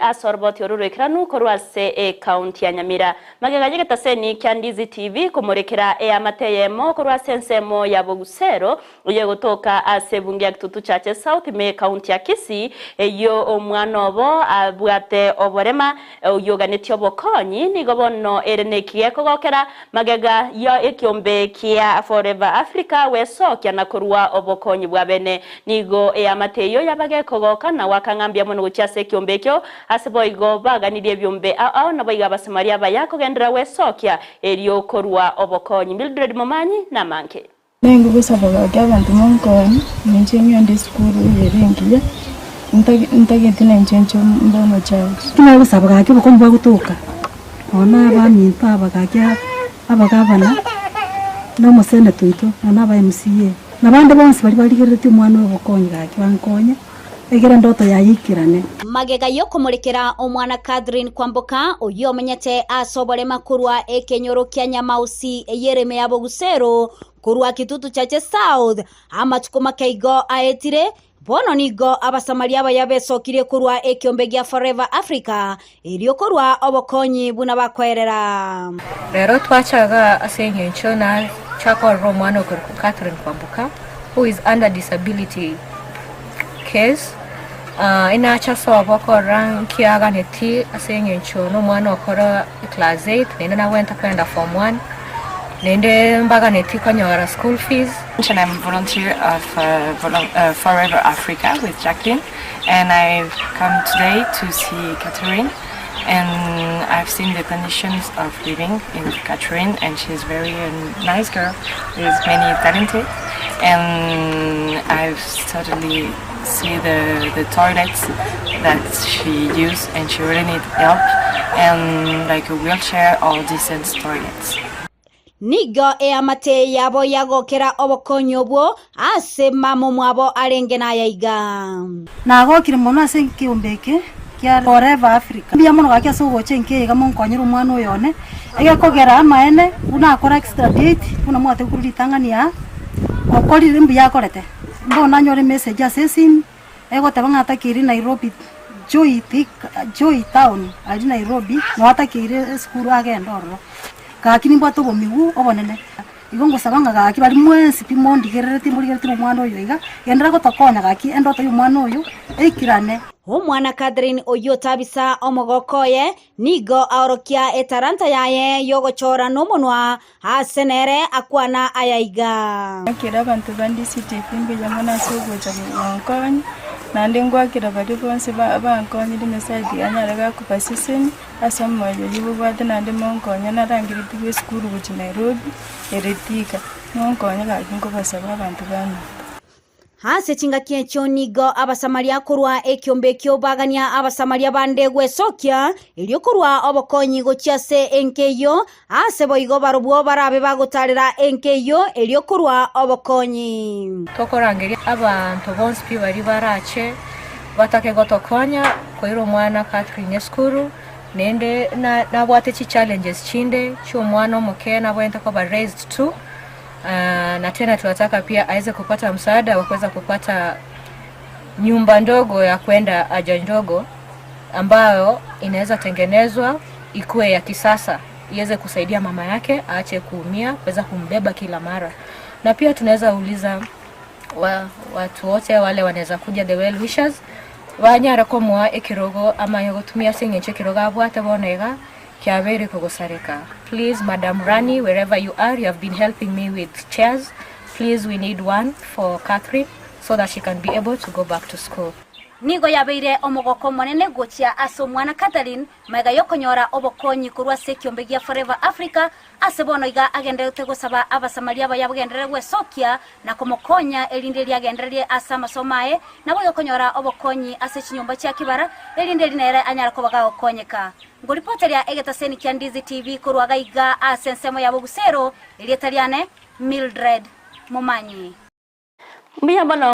Ase oroboti oru roikeranu korwa ase ecounty ya Nyamira. Magega y'egetaseni kia Ndizi TV komorekera eamate eyemo korwa ase ensemo ya Bogusero eyio egotoka ase ebunge ya Kitutu Chache South ime y'ecounty ya Kisii eyio omwana obo abwate oborema oyio oganetie obokonyi nigo bono ere nekiga ekogokera magega ya ekiombe kia Forever Africa gwesokia na korua obokonyi bwa bene Nigo eamate eyio yabaga ekogoka na goaka ng'a mbuya mono gochia ase ekiombe ekio, ase boigo baganirie ebiombe ao ao, naboigo Abasamaria abaya kogenderera gwesokia erio korua obokonyi. Mildred Momanyi namange. Nigo gosaba gaki abanto monkonye, ninche ng'ende esukuru eye ere engiya, ntagete nainche nche mbe omochaji. Naki nagosaba gaki obokonyi bwa gotoka, nonya na abaminto aba gaki abagavana, na omoseneta oito, nonya na aba MCA. Na bande bonsi baria barigereretie omwana oyo obokonyi gaki bankonye, egere endoto yaye eikerane. Magega y'okomorekera omwana Catherine Kwamboka, oyio omenyete ase oborema korwa ekenyoro kia Nyamausi ey'ereme ya Bogusero korwa Kitutu Chache South, amatuko make igo aetire, bono nigo Abasamaria abaya besokirie korwa ekiombe gia Forever Africa erio korwa obokonyi buna bakoerera. Rero twachaga ase eng'encho nacha korora omwana okorokwa Catherine Kwamboka who is under disability case uh, inacha sobo korora nkiaganeti ase eng'encho nomwana okora class 8 naende nagwenta kwenda form 1 naende mbaganeti konyora school fees. And I'm a volunteer of Forever Africa with Jacqueline, and I've come today to see Catherine, and I've seen the conditions of living in Catherine, and she's very a nice girl with many talented, and I've certainly see the toilets that she used, and she really needs help, and like a wheelchair or decent toilets. Nigo eamate yabo yagokera obokonyi obwo ase mama omwabo arenge naya iga. Nagokire mono ase ekeombe eke kia Forever Africa. Mbuya mono gaki ase ogocha enka eye iga monkonyere omwana oyo one, egekogera amaene buna akora extra date buna mwatebia korwa ritang'ani aa, okorire mbuya akorete. Mbono nanyore emessage ase esimi, egoteba ng'a atakeire Nairobi Joy Thika Joy town aria Nairobi, noo atakeire esukuru agende ororo. Gaki nimbwate obomigu obonene, igo ngosaba ng'a gaki baria mwensi pi mondigereretie mborigeretie omwana oyo iga, genderera gotokonya gaki endoto y'omwana oyo eikirane. Omwana Catherine oyio otabisa omogoko oye, nigo aorokia etalanta yaye y'ogochora nomonwa, ase nere akwana aya iga. Ngwakera abanto ba DCTV mbuya mono ase ogocha gonkonya, naende ngwakera baria bonsi bankonyire Nyasaye tiga anyare gakobasesenia. Ase omoyo oyio bobwate naende monkonye narangeretigwe esukuru gochia Nairobi ere Thika, monkonye gaki nkobasaba abanto baminto. Ase chingaki echio nigo Abasamaria korwa ekiombe ekio bagania Abasamaria bande gwesokia, erio korwa obokonyi gochia ase enka eyio, ase boigo barobwo barabe bagotaarera enka eyio, erio korwa obokonyi. Tokorangeria abanto bonsi pi baria barache batake gotokonya koira omwana Catherine esukuru, naende nabwate chi challenges chinde chia omwana omoke nabwenerete koba raised to, na tena tunataka pia aweze kupata msaada wa kuweza kupata nyumba ndogo ya kwenda haja ndogo ambayo inaweza tengenezwa ikuwe ya kisasa iweze kusaidia mama yake aache kuumia kuweza kumbeba kila mara. Na pia tunaweza uliza watu wote wale wanaweza kuja the well wishers banyara komoa ekerogo ama gotumia ase eng'encho ekerogo abwate bono iga kiabeire kogosareka. Please Madam Rani, wherever you are, you have been helping me with chairs. Please, we need one for Catherine so that she can be able to go back to school. Nigo yabeire omogoko omonene gochia ase omwana Catherine magega y'okonyora obokonyi korwa ase ekiombe gia Forever Africa, ase bono iga agendererete gosaba Abasamaria abaye abagenderere gwesokia na komokonya erinde erio agendererie ase amasomo aye, naboigo konyora obokonyi ase chinyomba chia kibara, erinde eri nere anyare koba gagokonyeka. Ngoripoteria egetaseni kia Ndizi TV korwa gaiga ase ensemo ya Bogusero, erieta riane Mildred Momanyi. Mbuya mono.